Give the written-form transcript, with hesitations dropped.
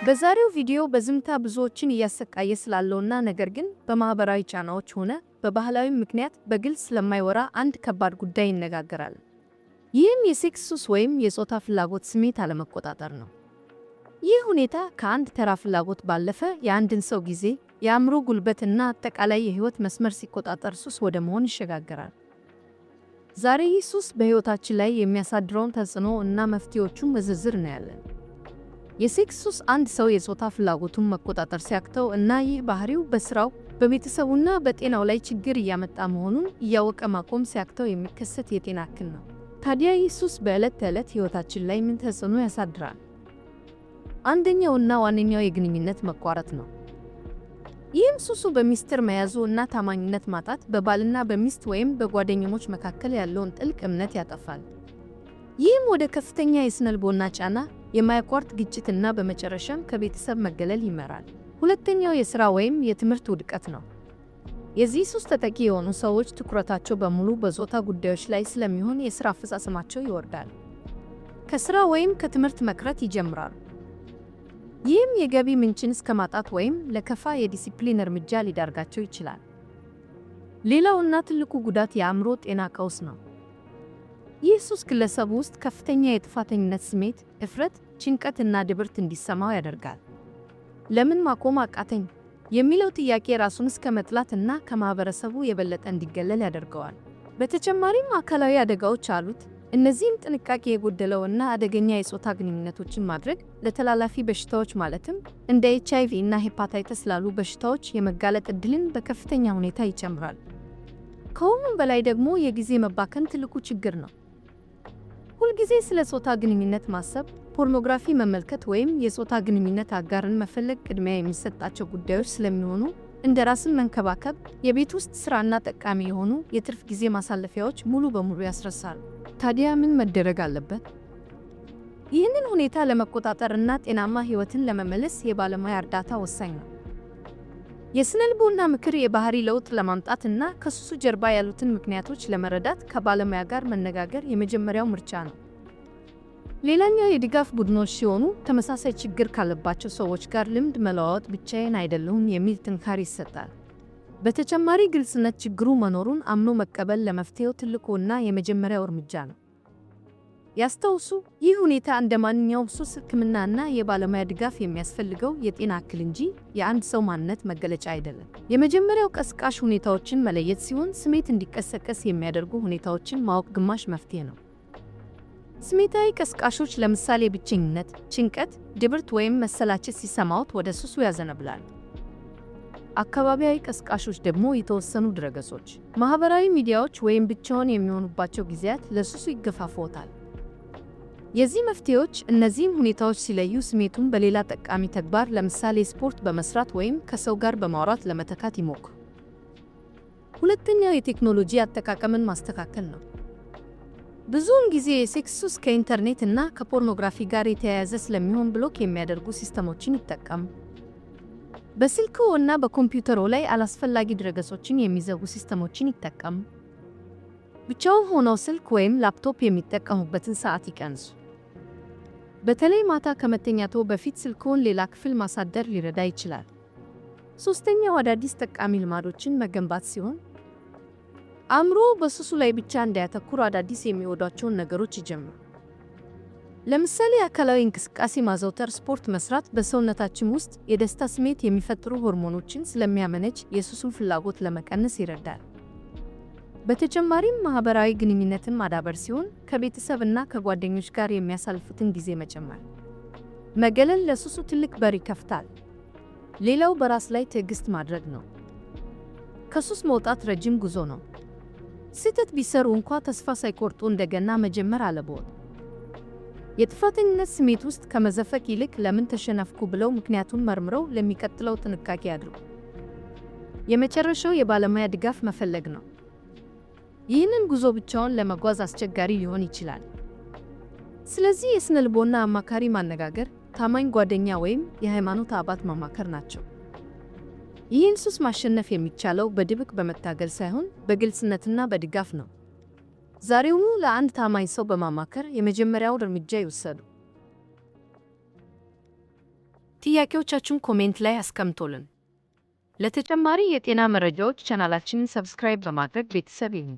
በዛሬው ቪዲዮ በዝምታ ብዙዎችን እያሰቃየ ስላለውና ነገር ግን በማህበራዊ ጫናዎች ሆነ በባህላዊ ምክንያት በግልጽ ስለማይወራ አንድ ከባድ ጉዳይ ይነጋገራል። ይህም የሴክስ ሱስ ወይም የጾታ ፍላጎት ስሜት አለመቆጣጠር ነው። ይህ ሁኔታ ከአንድ ተራ ፍላጎት ባለፈ የአንድን ሰው ጊዜ፣ የአእምሮ ጉልበትና አጠቃላይ የህይወት መስመር ሲቆጣጠር ሱስ ወደ መሆን ይሸጋገራል። ዛሬ ይህ ሱስ በህይወታችን ላይ የሚያሳድረውን ተጽዕኖ እና መፍትሄዎቹን በዝርዝር እናያለን። የሴክስ ሱስ አንድ ሰው የጾታ ፍላጎቱን መቆጣጠር ሲያቅተው እና ይህ ባህሪው በስራው፣ በቤተሰቡና በጤናው ላይ ችግር እያመጣ መሆኑን እያወቀ ማቆም ሲያቅተው የሚከሰት የጤና እክል ነው። ታዲያ ይህ ሱስ በዕለት ተዕለት ህይወታችን ላይ ምን ተጽዕኖ ያሳድራል? አንደኛውና ዋነኛው የግንኙነት መቋረጥ ነው። ይህም ሱሱ በሚስጥር መያዙ እና ታማኝነት ማጣት በባልና በሚስት ወይም በጓደኛሞች መካከል ያለውን ጥልቅ እምነት ያጠፋል። ይህም ወደ ከፍተኛ የስነልቦና ጫና፣ የማያቋርጥ ግጭት እና በመጨረሻም ከቤተሰብ መገለል ይመራል። ሁለተኛው የሥራ ወይም የትምህርት ውድቀት ነው። የዚህ ሱስ ተጠቂ የሆኑ ሰዎች ትኩረታቸው በሙሉ በጾታ ጉዳዮች ላይ ስለሚሆን የሥራ አፈጻጸማቸው ይወርዳል። ከሥራ ወይም ከትምህርት መቅረት ይጀምራሉ። ይህም የገቢ ምንጭን እስከ ማጣት ወይም ለከፋ የዲሲፕሊን እርምጃ ሊዳርጋቸው ይችላል። ሌላውና ትልቁ ጉዳት የአእምሮ ጤና ቀውስ ነው። ይህ ሱስ ግለሰቡ ውስጥ ከፍተኛ የጥፋተኝነት ስሜት፣ እፍረት፣ ጭንቀት እና ድብርት እንዲሰማው ያደርጋል። ለምን ማቆም አቃተኝ የሚለው ጥያቄ ራሱን እስከ መጥላት እና ከማህበረሰቡ የበለጠ እንዲገለል ያደርገዋል። በተጨማሪም አካላዊ አደጋዎች አሉት። እነዚህም ጥንቃቄ የጎደለው እና አደገኛ የጾታ ግንኙነቶችን ማድረግ ለተላላፊ በሽታዎች ማለትም እንደ ኤችአይቪ እና ሄፓታይተስ ላሉ በሽታዎች የመጋለጥ ዕድልን በከፍተኛ ሁኔታ ይጨምራል። ከሁሉም በላይ ደግሞ የጊዜ መባከን ትልቁ ችግር ነው። ሁልጊዜ ስለ ጾታ ግንኙነት ማሰብ፣ ፖርኖግራፊ መመልከት ወይም የጾታ ግንኙነት አጋርን መፈለግ ቅድሚያ የሚሰጣቸው ጉዳዮች ስለሚሆኑ እንደ ራስን መንከባከብ፣ የቤት ውስጥ ስራና ጠቃሚ የሆኑ የትርፍ ጊዜ ማሳለፊያዎች ሙሉ በሙሉ ያስረሳሉ። ታዲያ ምን መደረግ አለበት? ይህንን ሁኔታ ለመቆጣጠር እና ጤናማ ህይወትን ለመመለስ የባለሙያ እርዳታ ወሳኝ ነው። የስነልቦና ምክር የባህሪ ለውጥ ለማምጣት እና ከሱሱ ጀርባ ያሉትን ምክንያቶች ለመረዳት ከባለሙያ ጋር መነጋገር የመጀመሪያው ምርጫ ነው። ሌላኛው የድጋፍ ቡድኖች ሲሆኑ ተመሳሳይ ችግር ካለባቸው ሰዎች ጋር ልምድ መለዋወጥ ብቻዬን አይደለሁም የሚል ጥንካሬ ይሰጣል። በተጨማሪ ግልጽነት ችግሩ መኖሩን አምኖ መቀበል ለመፍትሄው ትልቁ እና የመጀመሪያው እርምጃ ነው። ያስታውሱ፣ ይህ ሁኔታ እንደ ማንኛውም ሱስ ሕክምናና የባለሙያ ድጋፍ የሚያስፈልገው የጤና እክል እንጂ የአንድ ሰው ማንነት መገለጫ አይደለም። የመጀመሪያው ቀስቃሽ ሁኔታዎችን መለየት ሲሆን ስሜት እንዲቀሰቀስ የሚያደርጉ ሁኔታዎችን ማወቅ ግማሽ መፍትሄ ነው። ስሜታዊ ቀስቃሾች ለምሳሌ ብቸኝነት፣ ጭንቀት፣ ድብርት ወይም መሰላቸት ሲሰማዎት ወደ ሱሱ ያዘነብላል። አካባቢያዊ ቀስቃሾች ደግሞ የተወሰኑ ድረገጾች፣ ማህበራዊ ሚዲያዎች ወይም ብቻውን የሚሆኑባቸው ጊዜያት ለሱሱ ይገፋፍዎታል። የዚህ መፍትሄዎች እነዚህን ሁኔታዎች ሲለዩ ስሜቱን በሌላ ጠቃሚ ተግባር ለምሳሌ ስፖርት በመስራት ወይም ከሰው ጋር በማውራት ለመተካት ይሞክሩ። ሁለተኛው የቴክኖሎጂ አጠቃቀምን ማስተካከል ነው። ብዙውን ጊዜ የሴክስ ሱስ ከኢንተርኔት እና ከፖርኖግራፊ ጋር የተያያዘ ስለሚሆን block የሚያደርጉ ሲስተሞችን ይጠቀሙ። በስልክዎ እና በኮምፒውተሮ ላይ አላስፈላጊ ድረገጾችን የሚዘጉ ሲስተሞችን ይጠቀሙ። ብቻውን ሆነው ስልክ ወይም ላፕቶፕ የሚጠቀሙበትን ሰዓት ይቀንሱ። በተለይ ማታ ከመተኛትዎ በፊት ስልክዎን ሌላ ክፍል ማሳደር ሊረዳ ይችላል። ሶስተኛው አዳዲስ ጠቃሚ ልማዶችን መገንባት ሲሆን አእምሮ በሱሱ ላይ ብቻ እንዳያተኩር አዳዲስ የሚወዷቸውን ነገሮች ይጀምሩ። ለምሳሌ አካላዊ እንቅስቃሴ ማዘውተር፣ ስፖርት መስራት በሰውነታችን ውስጥ የደስታ ስሜት የሚፈጥሩ ሆርሞኖችን ስለሚያመነጭ የሱሱን ፍላጎት ለመቀነስ ይረዳል። በተጨማሪም ማህበራዊ ግንኙነትን ማዳበር ሲሆን ከቤተሰብ እና ከጓደኞች ጋር የሚያሳልፉትን ጊዜ መጨመር። መገለል ለሱሱ ትልቅ በር ይከፍታል። ሌላው በራስ ላይ ትዕግስት ማድረግ ነው። ከሱስ መውጣት ረጅም ጉዞ ነው። ስህተት ቢሰሩ እንኳ ተስፋ ሳይቆርጡ እንደገና መጀመር አለብዎት። የጥፋተኝነት ስሜት ውስጥ ከመዘፈቅ ይልቅ ለምን ተሸነፍኩ ብለው ምክንያቱን መርምረው ለሚቀጥለው ጥንቃቄ ያድርጉ። የመጨረሻው የባለሙያ ድጋፍ መፈለግ ነው። ይህንን ጉዞ ብቻውን ለመጓዝ አስቸጋሪ ሊሆን ይችላል። ስለዚህ የስነ ልቦና አማካሪ ማነጋገር፣ ታማኝ ጓደኛ ወይም የሃይማኖት አባት ማማከር ናቸው። ይህን ሱስ ማሸነፍ የሚቻለው በድብቅ በመታገል ሳይሆን በግልጽነትና በድጋፍ ነው። ዛሬውኑ ለአንድ ታማኝ ሰው በማማከር የመጀመሪያውን እርምጃ ይውሰዱ። ጥያቄዎቻችሁን comment ላይ አስቀምጡልን። ለተጨማሪ የጤና መረጃዎች ቻናላችንን subscribe በማድረግ ቤተሰብ ይሁኑ።